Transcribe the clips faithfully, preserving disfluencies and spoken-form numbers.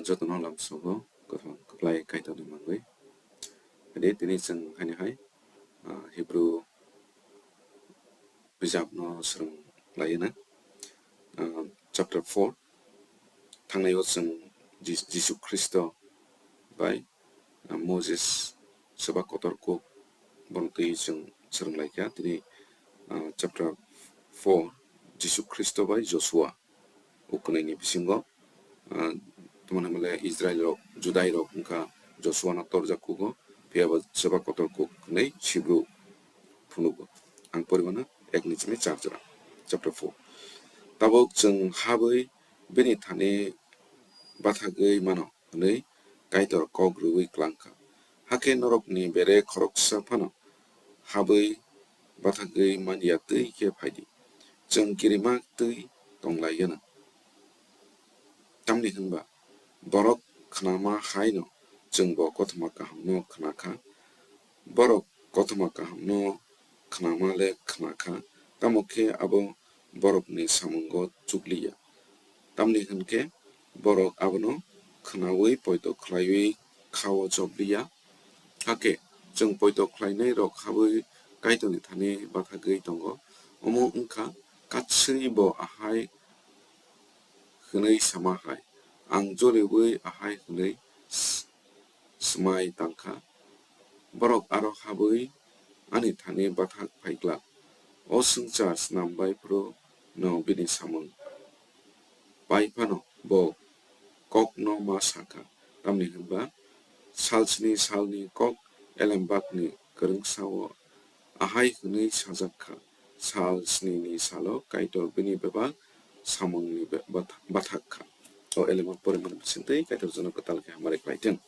Jotono lamsogo kwthang kwplai Kaitorni mangwi. Adi tini chwng haini hai, ah, Hebrew bijapno swrwng laina. Ah, chapter four, thangnaio chwng Jis-, Jisu Khristo bai, ah, Moses swba kotor kuk bono twi chwng swrwng laikha. Tini, ah, chapter four, Jisu Khristo bai Joshua. O kwnwi ni bisingo, ah, tamo hwnmale Israel rok, Judai rok wngkha Joshua no torjak kugo, phiya ba swba kotor kuk kwnwi Hebrew phunugo. Ang porimano ek ni chini char jora. Chapter four. Tabuk chwng habwi bini thani bathagwi mano hwnwi Kaitor kok rwui klangkha. Hakhe norokni bere khoroksa phano habwi bathagwi manya twi khe phaidi. Chwng kirima twi tonglaiyano. Tamni hwnba borok khnama haino chwngbo kothoma kahamno khnakha. Borok kothoma kahamno khnama le khnakha, tamo khe abo borokni samungo chukliya. Tamni hwn khe borok abono khnaui poito khlaiwi khao chopliya. Hakhe chwng poito khlainai rok habwi Kaitorni thani bathagwi tongo. Omo wngkha katswi bo ahai hwnwi sama hai, ang joliui ahai hwnwi s-, swmai tangkha. Borok aro habwi ani thani bathak phai glak. O swngchar snam bai phuru no bini samung pai phano bo kokno ma sakha, tamni hwnba salsni salni kok elembakni kwrwngsao ahai hwnwi sajak kha, sal snini salo Kaitor bini bebak samungni be-, batha-, bathak kha. O elembak porimani bisingtwi Kaitor jono kwtal khe hamari khlai thung.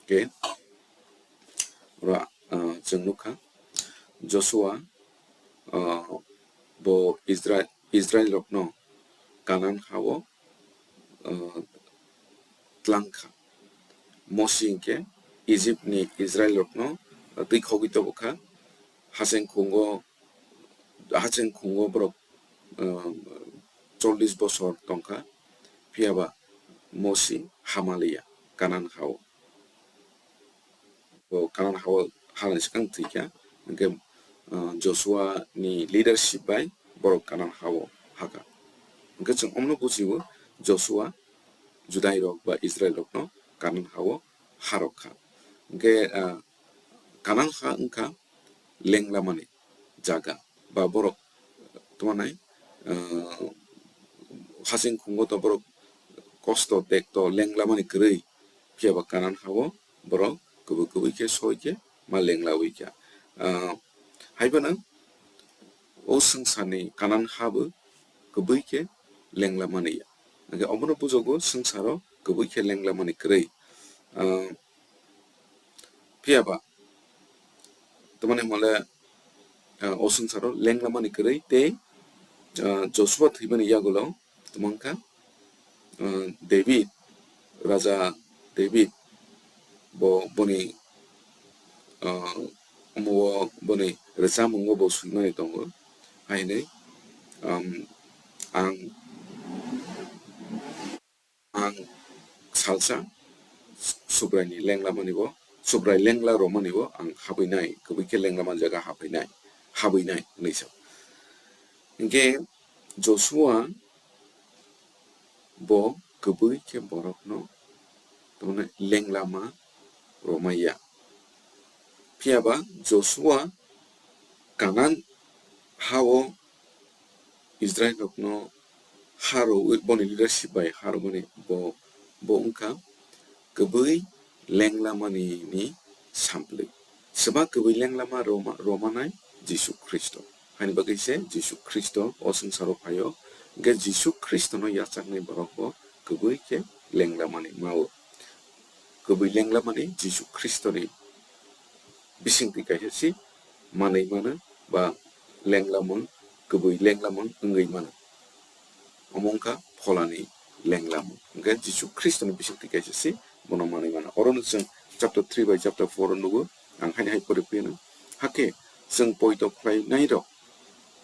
Khe oro, ah, chwng nukha Joshua, ah, bo Israel, Israel rokno Kanan hao, ah, tlangkha. Mosi hinkhe Egypt ni Israel rokno, ah, twi khogwi tobokha. Hacheng khungo, hacheng khungo borok, ah, chollish bosor tongkha. Phiyaba Mosi hamaliya Kanan hao. Bo Kanan hao halni swkang thwikha, hwnkhe, ah, Joshua ni leadership bai borok Kanan hao hakha. Hwnkhe chwng omno bujio, Joshua Judai rok ba Israel rokno Kanan hao harok kha. Hwnkhe, ah, Kanan ha wngkha lenglamani jaga ba borok tongmanai, ah, hacheng khungo to borok kosto tekto lenglamani kwrwi, phiyaba Kanan hao borok kubui kubui khe soi khe ma lenglaui kha. Ah, haiphano o swngcharni Kanan ha bo kubui khe lenglamani ya. Hwnkhe omono bujogo swngcharo kubui khe lenglamani kwrwi. Ah, phiyaba tamani hwnle, ah, o swngcharo lenglamani kwrwi tei, ah, Joshua thwimani yagulo tongmangkha, ah, David, Raja David, bo boni, ah, omo boni rwchapmungo bo swimani tongo, hai hwnwi, um, ang, ang salsa Subraini lenglamani bo, Subrai lengla romani bo ang habwi nai, kubui khe lenglamani jaga habwi nai, habwi nai hwnwi sa. Hinkhe Joshua bo kubui khe borokno tamni lenglama romaiya. Phiyaba Joshua Kanan hao Israel rokno harwi, boni leadership bai harwmani bo, bo wngkha kubui lenglamani ni sampli. Swba kubui lenglama roma-, romanai Jisu Khristo. Haini bagwi se Jisu Khristo o swngcharo phaio. Hwnkhe Jisu Khristono yachaknai borok bo kubui khe lenglamani mao. Kubui lenglamani Jisu Khristoni bisingtwi kaisa si manwi mano ba lenglamung, kubui lenglamung wngwi mano. Omo wngkha pholani lenglamung. Hwnkhe Jisu Khristoni bisingtwi kaisa si bono manwi mano. Orono chwng chapter three bai chapter four o nugo, ang haini hai pori phiyano. Hakhe chwng poito khlainairok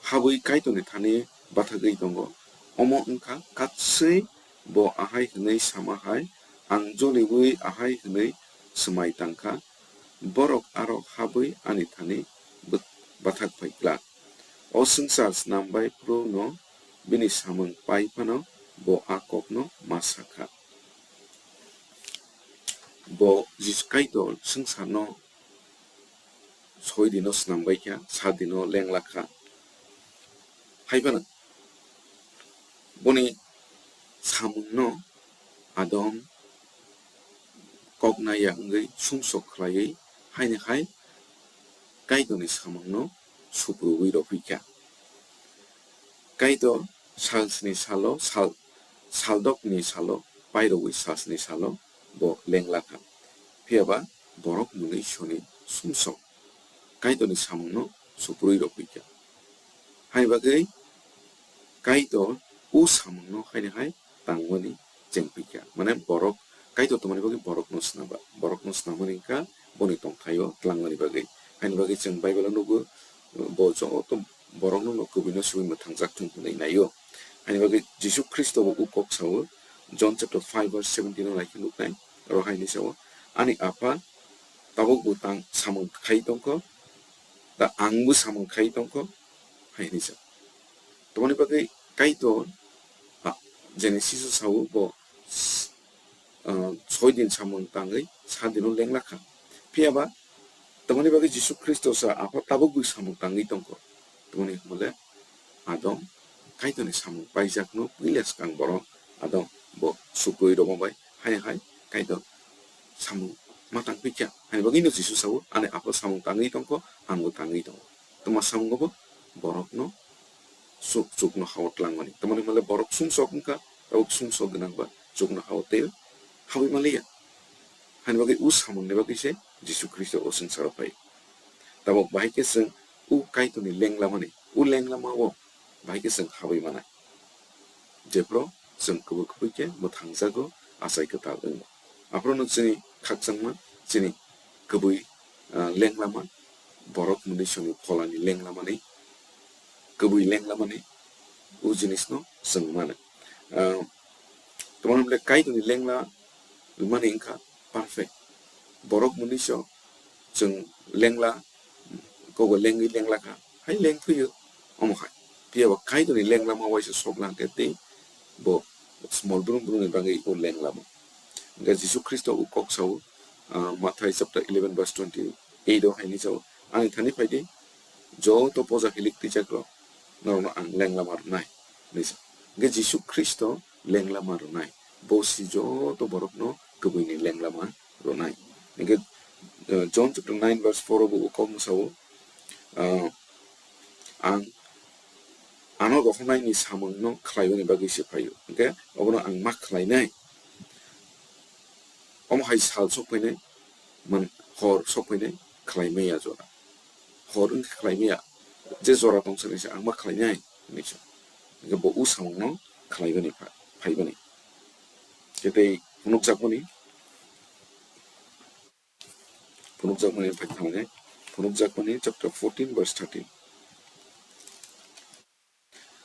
habwi Kaitorni thani bathagwi tongo. Omo wngkha katswi bo ahai hwnwi sama hai, Ang joliui ahai hwnwi swmai tang kha, borok aro habwi ani thani bw-, bathak phai glak. O swngchar snam bai phruno bini samung pai phano bo a kokno ma sa kha. Bo Jisu Kaitor swngcharno soi dino snam bai kha, sat dino lengla kha. Hai phano boni samungno Adam kok naiya wngwi sumsok khlaiwi haini hai Kaitorni samungno suprubwi rw phi kha. Kaitor salsni salo, sal, saldokni salo, pairogwi salsni salo bo lengla kha. Phiya ba borok mwnwi soni sumsok Kaitorni samungno suprui rw phi kha. Hai bagwi Kaitor o samungno haini hai tangmani chengphi kha. Mane borok, Kaitor tongmani bagwi borokno snamba. Borokno snamani wngkha boni tongthaio tlangmani bagwi. Haini bagwi chwng Bible-o nugo, bo joto borokno no kubui no simi mwthangjak thung hwnwi naio. Haini bagwi Jisu Khristo bo o kok sao, John chapter five verse seventeen o nai khe nuknai, oro haini sao, "Ani Apha tabuk bo tang samung khai tongkho, da ang bo samung khai tongkho," hai hwnwi sa. Tongmani bagwi Kaitor, ah, Genesis o sao bo, ah, soi din samung tangwi sat dino lengla kha. Phiya ba tongmani bagwi Jisu Khristo sa Apha tabuk bo samung tangwi tongkho. Tongmani hwnle Adam Kaitorni samung paijakno puila swkang borok Adam bo sukrui rwma bai hai hai Kaitor samung ma tang phi kha. Haini bagwi no Jisu sao, "Ani Apha samung tangwi tongkho, ang bo tangwi tongo." Tongma samung bo borokno chuk-, chukno hao tlangmani. Tamoni hwnle borok sumsok wngkha, tabuk sumsok gwnang ba chukno hao tei habwi manliya. Haini bagwi o samungni bagwi se Jisu Khristo o swngcharo phai. Tabuk bahai khe chwng o Kaitorni lenglamani, o lenglamao bahai khe chwng habwi manai. Jephru chwng kubui kubui khe mwthangjago, achai kwtal wngo. Aphuru no chini khakchangma, chini kubui, ah, lenglama, borok mwnwi soni pholani lenglamani, kubui lenglamani, o jinisno chwng mano. Ah, tongmani hwnle Kaitorni lengla mani wngkha perfect. Borok mwnwi so chwng lengla, kobo lengwi lengla kha, hai leng thwiyo, omo hai. Phiya ba Kaitorni lenglama waisa sok lang khe tei bo smol brum brumni bagwi o lenglama. Hwnkhe Jisu Khristo o kok sao, ah, Mathai chapter eleven verse twenty-eight o hai hwnwi sao, "Ani thani phai di, joto poja hilik twijakrok, norokno ang lenglama rwnai," hwnwi sa. Hwnkhe Jisu Khristo lenglama rwnai, bo si joto borokno kubuini lenglama rwnai. Hwnkhe, eh, John chapter nine verse four o bo o kokno sao, ah, "Ang ano rohornaini samungno khlaimani bagwi se phaio, hwnkhe obono ang ma khlainai." Omo hai sal sok phainai, man, hor sok phainai, khlai maya jora. Hor wngkhe khlai maya, je jora tong sani se ang ma khlainai, hwnwi sa. Hwnkhe bo o samungno khlaibani pha-, phaibani. Khe tei phunukjakmani, phunukjakmani phai thangnai, phunukjakmani chapter fourteen verse thirteen.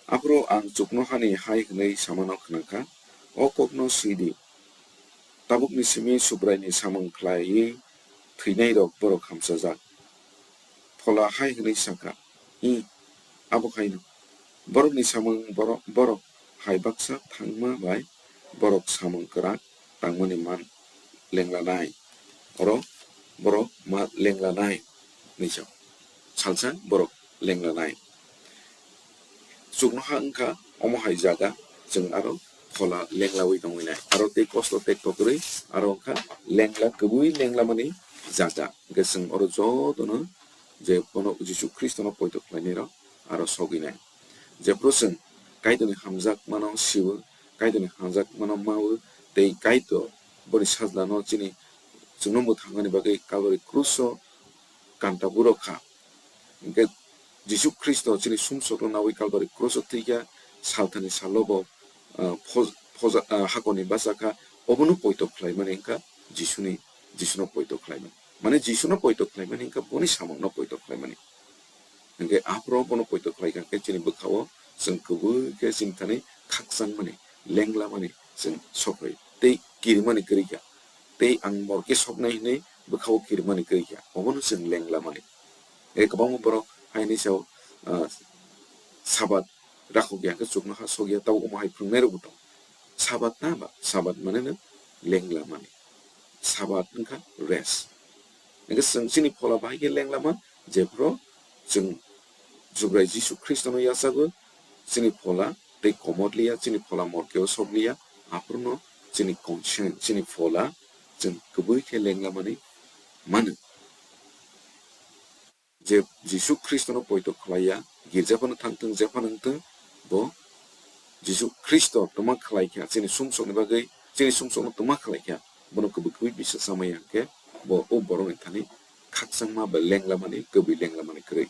Aphuru ang chuknohani hai hwnwi samano khnakha, "O kokno swi di, tabukni simi Subraini samung khlaiwi thwinairok borok hamchajak." Phola hai hwnwi sakha, "Ih, abo haino. Borokni samung borok, borok hai baksa thangma bai borok samung kwrak tangmani man lenglanai. Oro borok ma lenglanai," hwnwi sa. Salsa borok lenglanai. Chuknoha wngkha omo hai jaga, chwng aro phola lenglawi tongwi nai. Aro tei kosto tei kokrwi aro wngkha lengla, kwbwi lenglamani jaga. Hwnkhe chwng oro jotono je bono Jisu Khristono poito khlainai rok aro sogwi nai. Jephru chwng Kaitorni hamjakmano siwo, Kaitorni hamjakmano mawo, tei Kaitor boni sajlano chini chwngno mwthangmani bagwi Kalbari kruso kanta buro kha. Hwnkhe Jisu Khristo chini sumsokno nawi Kalbari kruso thwikha, salthani salo bo, ah, pho-, phoja-, ah, hakorni bacha kha, obono poito khlaimani wngkha Jisuni, Jisuno poito khlaimani. Mane Jisuno poito khlaimani wngkha boni samungno poito khlaimani. Hwnkhe aphuru bono poito khlai kha khe chini bwkhao chwng kwbwi khe chini thani khakchangmani, lenglamani chwng sokphai. Tei kirimani kwrwi kha. Tei ang morke soknai hwnwi bwkhao kirimani kwrwi kha. Obono chwng lenglamani. E kwbangma borok haini sao, ah, Sabat rakhok ya khe chuknoha sok ya, tabuk omo hai phwrwngnairokbo tongo. Sabat na ba? Sabat mane no lenglamani. Sabat wngkha rest. Hingkhe chwng chini phola bahai khe lenglama, jephru chwng Jubrai Jisu Khristono yachago, chini phola tei komor liya, chini phola morkeo sok liya, aphuru no chini conscience, chini phola chwng kwbwi khe lenglamani mano. Je Jisu Khristono poito khlaiya, girja phano thangthwng, jephano wngthwng, bo Jisu Khristo twma khlaikha, chini sumsokni bagwi, chini sumsokno twma khlaikha, bono kwbwi kwbwi bisa chamaya hwnkhe bo o borokni thani khakchangma bai lenglamani, kwbwi lenglamani kwrwi.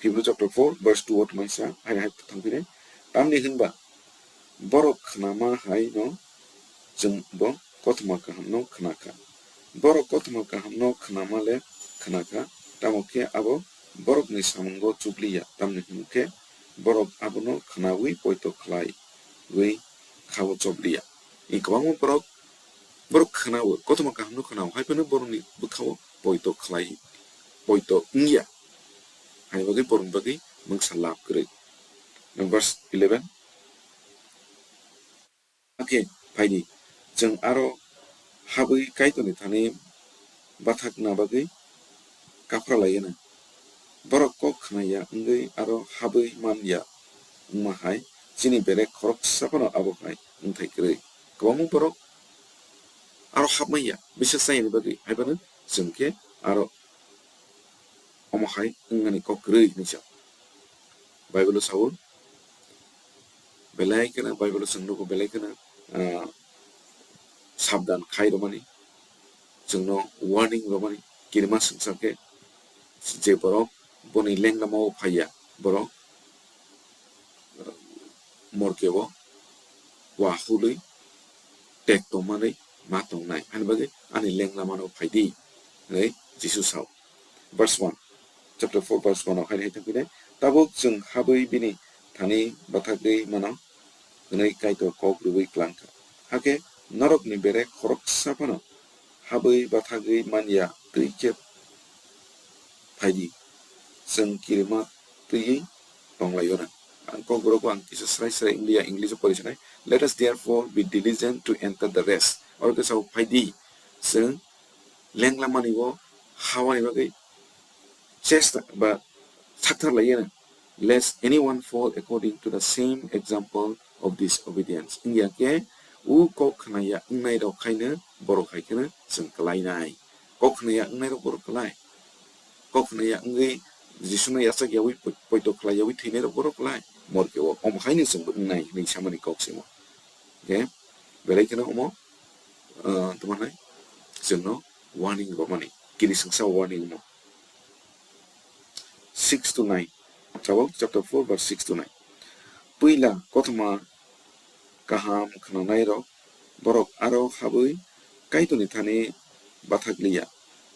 Hebrew chapter four verse two o tongmani sa, hai hai thangphini, tamni hwnba borok khnama hai no chwng bo kothoma kahamno khnakha. Borok kothoma kahamno khnama le khnakha, tamo khe abo borokni samungo chukliya, tamni hwn khe borok abono khnaui poito khlaiwi khao chopliya. Kwbangma borok, borok khnaui, kothoma kahamno khnao, hai phano borokni bwkhao poito khlai, poito wngya. Hai bagwi borokni bagwi mungsa lab kwrwi. Verse eleven. Hakhe phaidi, chwng aro habwi Kaitorni thani bathakna bagwi kaphra laiyano. Borok kok khnaya wngwi aro habwi man ya wngma hai, chini bere khoroksa phano abo hai wngthai kwrwi. Kwbangma borok aro hapmanya, bisa chayani bagwi, hai phano chwng khe aro omo hai wngnani kok kwrwi hinwi sa. Bible-o sao, belai kheno Bible-o chwng nugo, belai kheno, ah, sabdan khai rwmani, chwngno warning rwmani, kirima swngchar khe je borok boni lenglama-o phaiya, borok, ah, morkeo wahulwi tek tongmani ma tongnai, ani bagwi ani lenglamano phaidi, hinwi Jisu sao. Verse one, chapter four, verse one o hai hai thangphinai, tabuk chwng habwi bini thani bathagwi mano, hwnwi Kaitor kok rwui klangkha. Hakhe norokni bere khoroksa phano habwi bathagwi manya twi khe phaidi, chwng kirima twiwi tonglaio na. Ang kokborok ang kisa srai srai India English o pori sanai. Let us therefore be diligent to enter the rest. Oro khe sao phaidi, chwng lenglamani o hawani bagwi chesta ba sakthar laiyana. Lest anyone fall according to the same example of disobedience. Wngya khe o kok khnaya wngnai rok khaino borok hai kheno chwng kwlainai. Kok khnaya wngnai rok borok kwlai. Kok khnaya wngwi Jisuno yachak yaui poi-, poito khlai yaui thwinai rok borok kwlai. Morke o omo haino chwngbo wngnai hinwi samani kok simo. Khe belai kheno omo, ah, tongmani chwngno warning rwmani, kiri swngsa warning omo. Six to nine. Tabuk chapter four verse six to nine. Puila kothoma kaham khnanairok borok aro habwi Kaitorni thani bathakliya,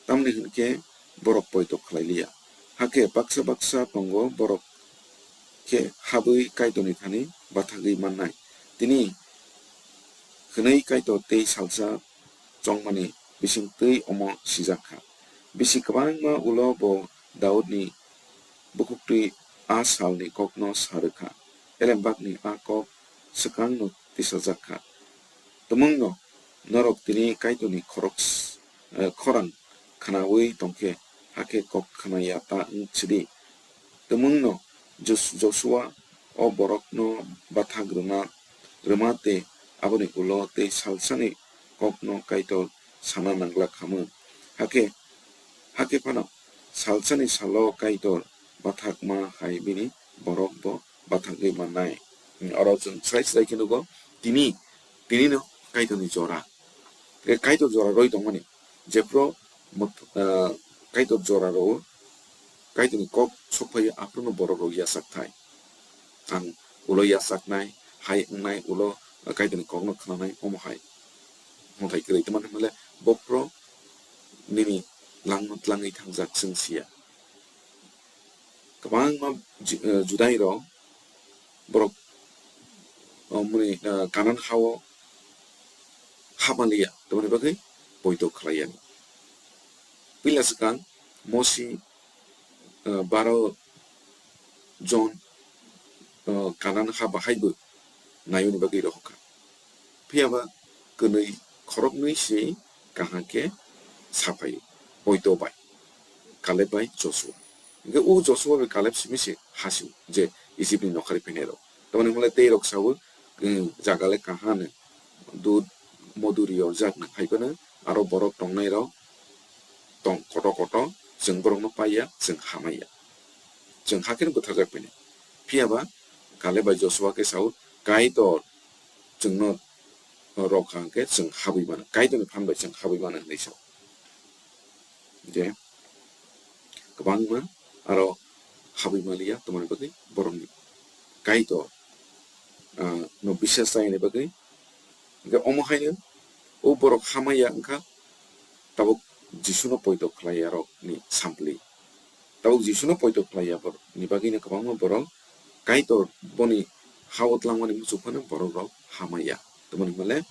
tamni hwn khe borok poito khlailiya. Hakhe baksa baksa tongo borok khe habwi Kaitorni thani bathagwi mannai. Tini hwnwi Kaitor tei salsa chongmani bisingtwi omo sijak kha. Bisi kwbangma ulo bo Daudni bukhuktwi a salni kokno sa rwkha. Elembakni a kok swkangno tisajak kha. Tumungno norok tini Kaitorni khorok s-, eh, khorang khnaui tongkhe, hakhe kok khnaya ta wng sidi. Tumungno Jos-, Josua o borokno bathak rwna, rwma tei aboni ulo tei salsani kokno Kaitor sana nangla khamu. Hakhe, hakhe phano salsani salo Kaitor bathakma hai bini borok bo bathagwi mannai. Oro chwng srai srai khe nugo, tini, tinino Kaitorni jora. Kaitor jora roi tongmani. Jephru mot-, ah, Kaitor jora rw, Kaitorni kok sokphai aphruno borok rok yachak thai. Ang ulo yachaknai, hai wngnai ulo, ah, Kaitorni kokno khnanai omo hai. Mothai kwrwi tongmani hwnle bophru nini langno tlangwi thangjak chwng siya. Kwbangma Ju-, eh, Judai rok borok, oh, muni, eh, Kanan hao ha manliya, tamoni bagwi poito khlaiya. Puila swkang Mosi, ah, baro jon, ah, Kanan ha bahai bo naiwi ni bagwi rohor kha. Phiya ba kwnwi khoroknwi se kaham khe saphai, poito bai, Kaleb bai Josua. Hingkhe o Josua bai Kaleb simi se hasiu je Ijipni nokhari phainai rok. Tamoni hwnle tei rok sao, "Chwng jaga le kaham, dud moduri yorjak nang hai phano aro borok tongnai rok tong koto koto, chwng borokno paiya, chwng hamaiya. Chwng hakhe butharjak phainai." Phiya ba Kaleb bai Josua khe sao, "Kaitor chwngno rok kha hwnkhe chwng habwi mano, Kaitorni phan bai chwng habwi mano," hwnwi sao. Je kwbangma aro habwi manliya, tamoni bagwi borokni Kaitor, ah, no biswas chaini bagwi. Hingkhe omo haino o borok hamaiya wngkha, tabuk Jisuno poito khlaiyarokni sampli. Tabuk Jisuno poito khlaiya borokni bagwino kwbangma borok Kaitor boni ha-o twlangmani muchung phano borokrok hamaiya. Tamoni hwnle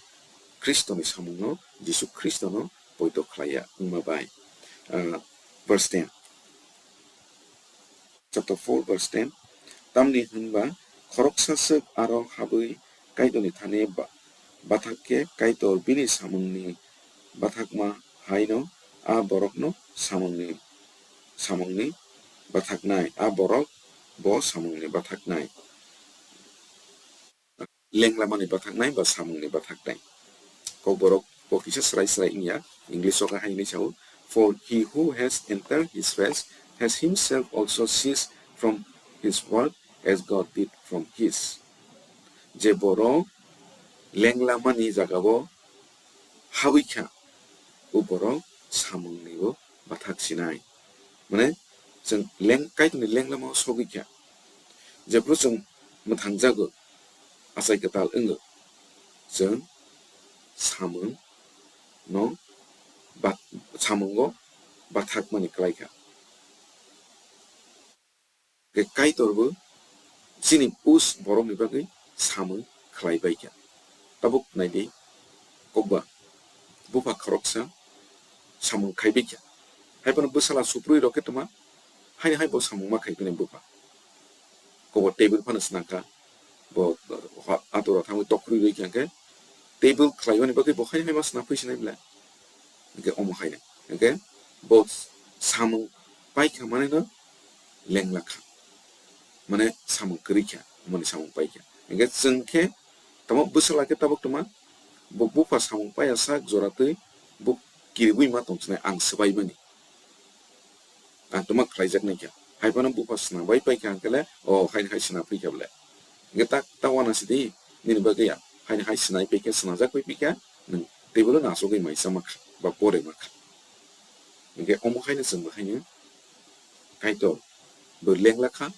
Khristoni samungno, Jisu Khristono poito khlaiya wngma bai. Ah, verse ten. Chapter four, verse ten. Tamni hwnba khoroksa swk aro habwi Kaitorni thani ba-, bathak khe Kaitor bini samungni bathakma haino a borokno samungni, samungni bathaknai, a borok bo samungni bathaknai. Lenglamani bathaknai ba samungni bathaknai. Kokborok bo kisa srai srai wngya, English o hai hinwi sao, "For he who has entered his rest has himself also ceased from his work as God did from his." Je borok lenglamani jagao habwi kha, o borok samungni bo bathak sinai. Mane, chwng leng-, Kaitorni lenglamao sogwi kha. Jephru chwng mwthangjago, achai kwtal wngo, chwng samung no bat-, samungo bathakmani kwlai kha. Khe Kaitor bo chini us borokni bagwi samung khlai bai kha. Tabuk nai di, kokba bupha khoroksa samung khai bai kha. Hai phano bwsala suprui rok khe tongma, haino hai bo samung ma khai phini bupha. Kokba table phano swnam kha, bo, ha-, atura thangwi tokrwi rwi kha khe, table khlai mani bagwi bo haino hai ma swnam phui sinai bwle. Hingkhe omo haino. Hingkhe bo samung pai kha manwi no lengla kha. Mane samung kwrwi kha, mani samung pai kha. Hingkhe chwng khe tamo bwsala khe tabuk tongma, bo bupha samung paiya sak jora twi bo kiribwi ma tong sinai ang swbai mani. Ang tongma khlaijak nai kha. Hai phano bupha swnam bai pai kha hingkhe le, o haino hai swnam phui kha bwle. Hingkhe ta, ta uanang sidi, nini bagwi ya, haino hai swnai pai kha, swnamjak pai pai kha, nwng tei bolo nasugwi mai chama kha, ba pore ma kha. Hingkhe omo haino chwng bo haino Kaitor bo lengla kha,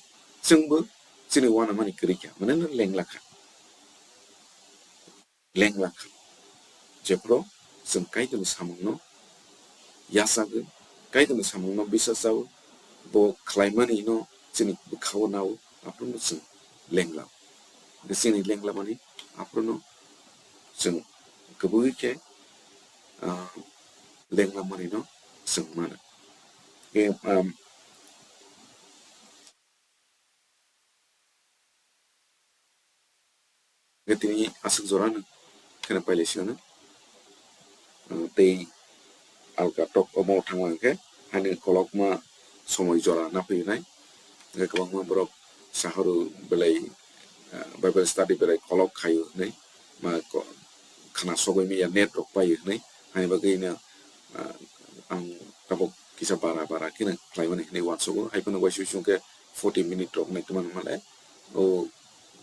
chwng bo chini uanamani kwrwi kha, mane no lengla kha. Lengla kha. Jephru chwng Kaitorni samungno yachagwi, Kaitorni samungno bisajao, bo khlaimani no chini bwkhao nao, aphuru no chwng lenglao. Chini lenglamani aphuru no chwng kwbui khe, ah, lenglamani no chwng mano. Khe, um, Hingkhe tini aswk jora no kheno pailai sio no. Ah, tei alka tok omo thangma hingkhe haino kolokma somoi jora na phainai. Hingkhe kwbangma borok sahoro belai, ah, Bible study belai kolok khaio hinwi ma ko-, khna sogwi manya net rok paio hinwi. Haini bagwi no, ah, ang tabuk kisa bara bara kheno khlaimani hinwi uansugo. Hai phano uaisuk sung khe forty minute rok nai tongmani hwnle o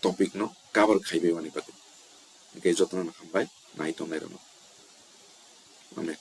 topic no cover khaibai mani bagwi. Hingkhe jotono no hambai nai tongnai rok no. Amen.